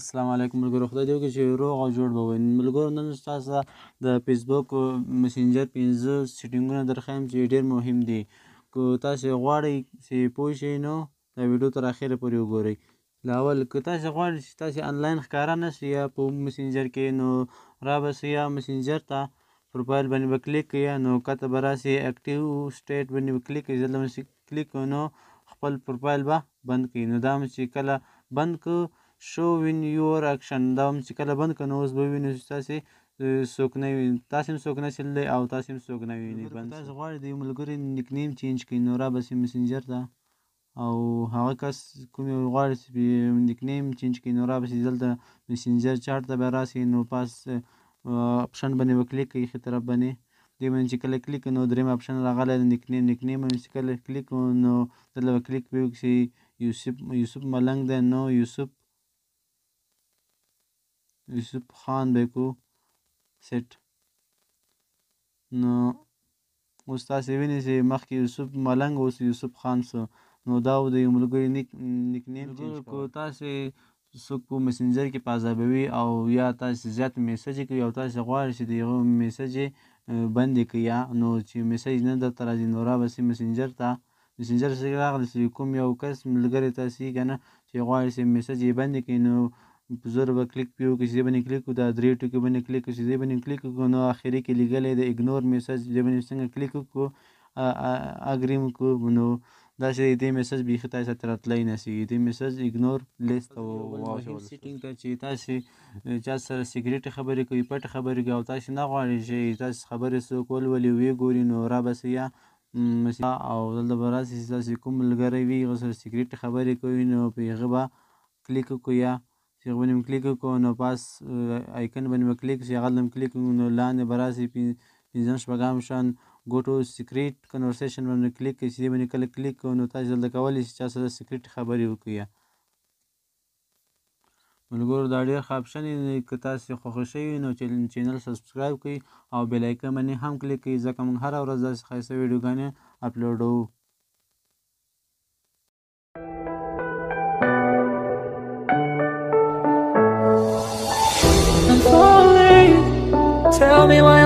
السلام علیکم ملګرو، خدای دې وکړي چې روغ او جوړ به وئ. ملګرو، نن ستاسو د فیسبوک مسنجر 5 سیټینګونه درښیم چې ډېر مهم دي. که تاسې غواړئ چې پوه شئ نو دا ویډیو تر اخره پورې وګورئ. له اول، که تاسې غواړئ چې تاسې انلاین ښکاره نه شئ یا په مسنجر کې، نو را به شئ یا مسنجر ته پروفایل باندې به کلیک کوئ، نو کته به راسي active state باندې به کلیک کوئ. دلته به چې کلیک کوئ نو خپل پروفایل به بند کړئ. نو دا هم چې کله بند کړو، show when your action، دا هم چې کله بند کړو نو اوس به ووینو چې تاسې څوک نه ویني، تاسې هم څوک نه شي لیدلی او تاسې هم څوک نه ویني. بند تاسې غواړئ د یو ملګري nickname change کړئ، نو را به شئ مسنجر ته او هغه کس کوم یو غواړي چې nickname change کړي، نو را به شي دلته مسنجر چاټ ته به راسي، نو پاس option باندې به کلیک کوي، ښي طرف باندې دې باندې چې کله کلیک کړو نو دریم option راغلی دی nickname. Nickname باندې چې کله کلیک کړو نو دلته به کلیک پرې وکړي چې یوسف ملنګ دی، نو یوسف خان به یې کړو سیټ. نو اوس تاسې وینئ چې مخکې یوسف ملنګ، اوس یوسف خان سو. نو دا و د یو ملګري nickname change. که تاسې څوک په مسنجر کې په عذابوي او یا تاسې زیات message کوي او تاسې غواړئ چې د هغه message بندې کړئ، یا نو چې message نه درته راځي، نو را به شئ مسنجر ته. مسنجر چې راغلی چې کوم یو کس ملګری تاسې که نه چې غواړي چې message یې بندې کړئ، نو په زور به کلیک پرې وکړي. چې دې باندې کلیک وکړو، دا درې ټکي باندې کلیک وکړو، چې دې باندې کلیک وکړو نو اخري کې لیکلی د ignore message، دې باندې څنګه کلیک وکړو، agree وکړو، نو داسې دې message بیخي تاسې ته راتلی نه شي. دې message ignore list ته واچول. setting ته چې تاسې چا سره secret خبرې کوئ، پټې خبرې کوئ او تاسې نه غواړئ چې تاسې خبرې څوک ولولي ویې ګوري، نو را به شئ یا او دلته به راسي چې تاسې کوم ملګری وي هغه سره secret خبرې کوئ، نو په هغه به کلیک وکړو، یا چې هغه باندې کلیک وکړو نو پاس icon باندې به کلیک شي، هغه هم کلیک وکړو نو لاندې به راسي پنځم شپږم شان go to secret conversation باندې کلیک کړئ. چې دې باندې کله کلیک کړو نو تاسې دلته کولی شئ چا سره secret خبرې وکړئ. ملګرو، دا ډېر ښه option دی، که تاسې خوښ شوي نو channel subscribe کړئ او bell icon باندې هم کلیک کړئ، ځکه موږ هره ورځ داسې ښایسته ویډیوګانې اپلوډوو. Tell me why